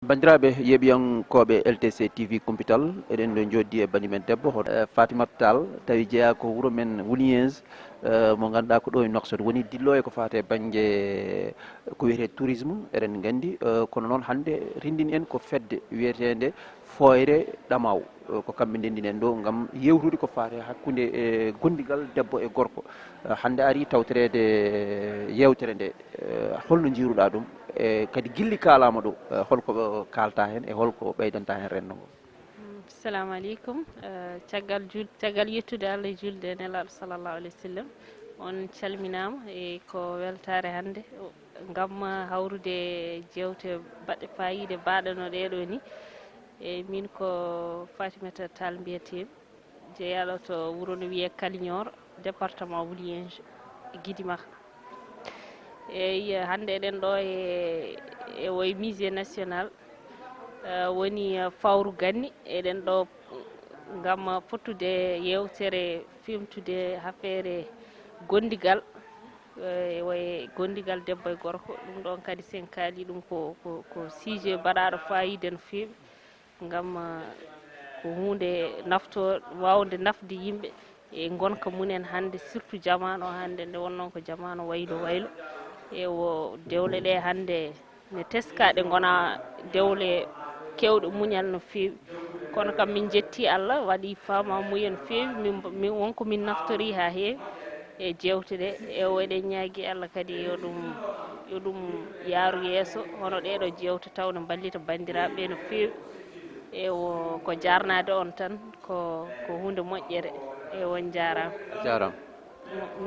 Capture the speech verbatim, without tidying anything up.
Banndiraaɓe yeeɓiyankooɓe L T C T V Kumpital, eɗen ɗo njooɗdi e banndimen debbo, hoto, eh, Fatimata Tall, tawi jeyaa ko wuro men Wuliyens, eh, mo ngannduɗaa ko ɗo e Nouakchott woni, dillo e ko faati e bannge ko wiyetee tourisme, eɗen nganndi, eh, kono noon hannde rinndini en ko fedde wiyeteende Fooyre Ɗamaw, eh, ko kamɓe ndenndini en ɗo ngam yewtude ko faati e hakkunde, eh, gondigal debbo e gorko. Eh, hannde ari tawtoreede yeewtere nde, eh, holno njiiruɗaa ɗum? E kadi gilli kaalaama ɗo, eh, holko kaalta heen e holko ɓeydanta heen renndo ngo? Mm, assalamu aleykum. Eh, caggal jul-, caggal yettude Allah e julde e Nelaaɗo sallallahu alaihi wasallam, on calminaama e ko weltaare hannde o, ngam hawrude jeewte baɗɗe faayiida baaɗe no ɗee ɗoo ni. E min ko Fatimata Tall mbiyeteemi, jeyaaɗo to wuro no wiyee Kaliñoor, département Woulienge, Gidimaka. Eyi, hannde eɗen ɗo e, e woye musée national, eh, woni, eh, fawru ganni. Eɗen ɗo ngam fottude yeewtere fimtude affaire gondigal, eh, e woye gondigal debbo e gorko. Ɗum ɗon kadi sen kaali ɗum ko, ko, ko sujet baɗaaɗo faayiida no feewi. Ngam, eh, ko huunde nafto-, waawde nafde yimɓe e ngonka mumen hannde, surtout jamaanu o hannde, nde wonnoo ko jamaanu waylo waylo. E wo dewle ɗe hannde ne teska, ɗe ngona dewle keewɗe muñal no feewi. Kono kam min njetti Allah, waɗi faamamuya no feewi. Min, min won ko min naftori haa heewi e jeewte ɗe. E o eɗen ñaagi Allah kadi yo ɗum, yo ɗum yaaru yeeso, hono ɗee ɗoo jeewte taw ne mballita banndiraaɓe ɓe no feewi. Ewo, ko jaarnaade on tan, ko, ko huunde moƴƴere. Ewo, on njaaraama. A jaaraama. Mo-,